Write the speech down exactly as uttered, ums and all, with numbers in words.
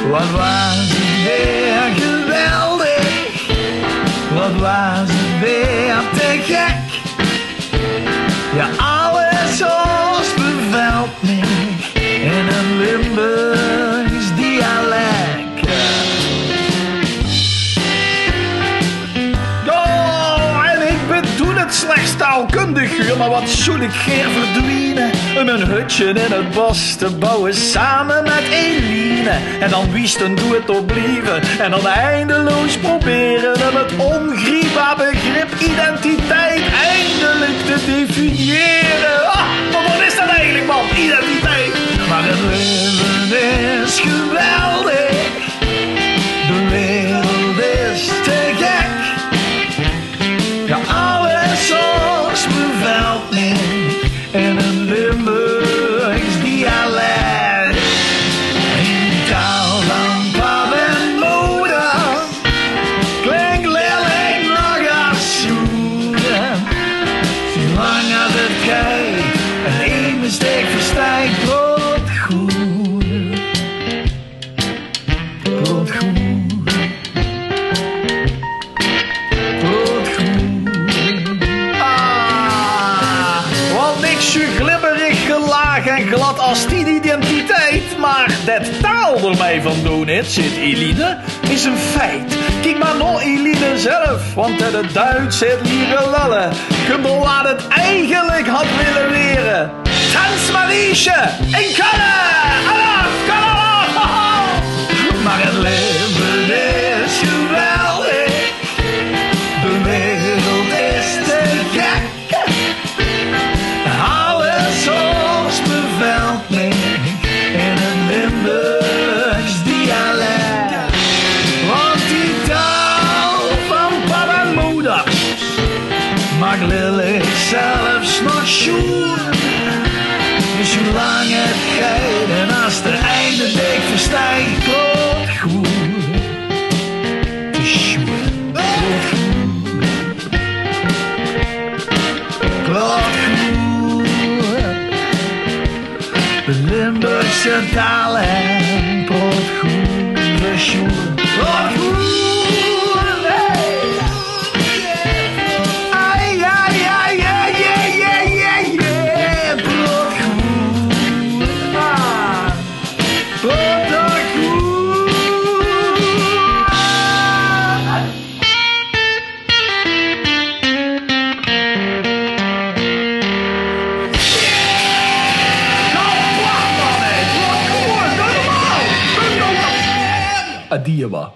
Wat waas 't weer geweldig, wat waas 't weer te gek. Ja, alles, alles bevelt mich in 'n Limburgs dialek. Ja, en ik bedoel 't slechts taalkundig, huur, maar wat zoel ik geer verdwiene um 'n hutje in 't bos te bouwe same met Eline. En dan wies 'n doe 't op blieve en dan eindeloos probere um 't ongriepbaar begrip identiteit eindelijk te definiëren. Ah, maar wat is dat eigenlijk, man, identiteit? Maar 't leven is geweldig, de wereld is te gek. Ja, alles, alles bevelt mich in 'n Limburgs dialek. In de taal van pap en moder klink lillig nog as sjoer. Zoelang as 't geit en emes dich versteit, praot good. Praot good. Praot good. Ah, wat niks zo glibberig, gelaag en glad as die identiteit, maar det taal d'rmei vandoor neet, zit Eline, is 'n feit. Kiek maar nao Eline zelf, want det 't Duits haet liere lelle, kump d'r wat 't eigenlijk had wille were. Tanzmaniesje in Kölle! Alaaf, Kölle, alaaf! Maar 't leven is geweldig, de wereld is te gek. Alles, alles bevelt mich in 'n Limburgs dialek. Want die taal van pap en moder maak lillig zelfs nog sjoer. Dus zoelang 't geit en as d'r eine dich versteit, praot good. 't Is sjoer. Praot good. Praot good. De Limburgse taal en praot good, sjoer. Praot good, hey. Ai, ai, ai, ai, ai, ai, ai, ai. Praot good. Ah. Praot good. Adieë, wa.